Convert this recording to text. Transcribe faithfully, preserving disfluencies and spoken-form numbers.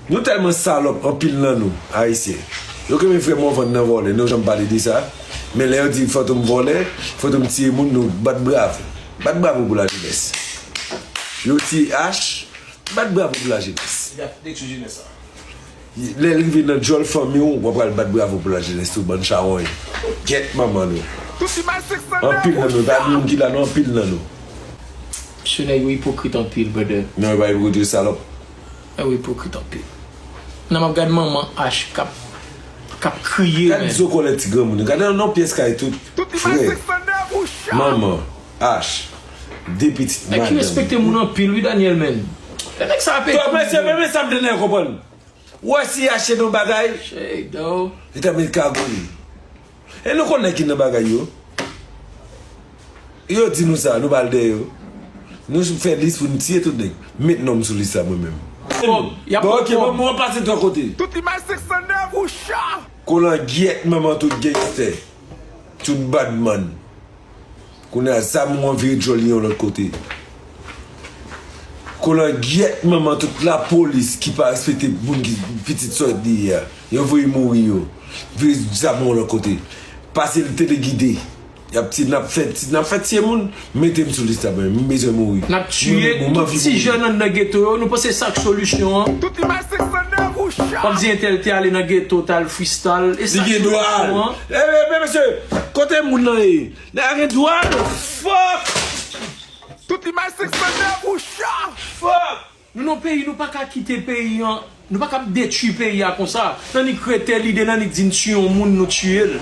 Nou tèlman salòp, anpil nan nou, Ayisyen. Yo kenbe frè Morvan nan vòlè, nou janm pale de sa. Men lè yo di Fantom vòlè, Fantom tiye moun, nou bat bravo. Bat bravo pou lajenès. Yo tiye H, bat bravo pou lajenès. Y ap detwi jenès la. Lè l rive nan djòl fanmi w, w ap pral bat bravo pou lajenès tou, bann chawony. Gyèt manman nou. Anpil nan nou, pa di moun ki la, non, anpil nan nou. Misye nèg yo ipokrit anpil, brother. Non, yo pa ipokrit, yo salòp. Nèg yo ipokrit anpil. Nan m ap gad manman H k ap, k ap kriye, Gad men. Zo kòlè ti granmoun. Gade nan pyès kay tout. Frè. Manman. H. De pitit Nèg ki madanm. Respekte moun anpil, wi, Daniel, men. Lè nèg sa ap Tò, mesye, men, men sa m te nan konprann. Ou wè si achte yon bagay, Shit, though. li ta met kagou li. E nou konnen ki nan bagay yo. Yo di nou sa, nou pral dèyè yo. Nou fè lis pou nou tiye tout nèg. Met non m sou lis la, mwen menm. Bon, y ap Bon, ok, pran bon, mwen pase twa kote. Tout imaj sèk san nèf ou cha. Kolangyèt manman tout gangstè. Tout badman. Kounye a zam ou an vire djòl li yon lòt kote. Kolangyèt manman tout lapolis ki pa respekte moun ki pitit sòt li ye a. Yo voye mouri yo. Vire zam ou yon lòt kote. Pase l telegide. Y ap ti, n ap fè ti, n ap fè tiye moun. Mete m sou lis la, mwen. M bezwen mouri. N ap tiye Mwen, mwen, tout ti jèn anndan geto yo. Nou panse sa k solisyon an? Tout imaj sèk san nèf ou cha. W ap di entèl te ale nan geto, t al freestyle. E sa Li k gen dwa al. solisyon an? E, e, men mesye, kote moun nan ye? Nèg la gen dwa al. Fuck! Tout imaj sèk san nèf ou cha. Fuck! Nou nan peyi, nou pa ka kite peyi an, nou pa ka ap detwi peyi a konsa. Nan nik rete lide, nan nik di n tiye yon moun, nou tiye l.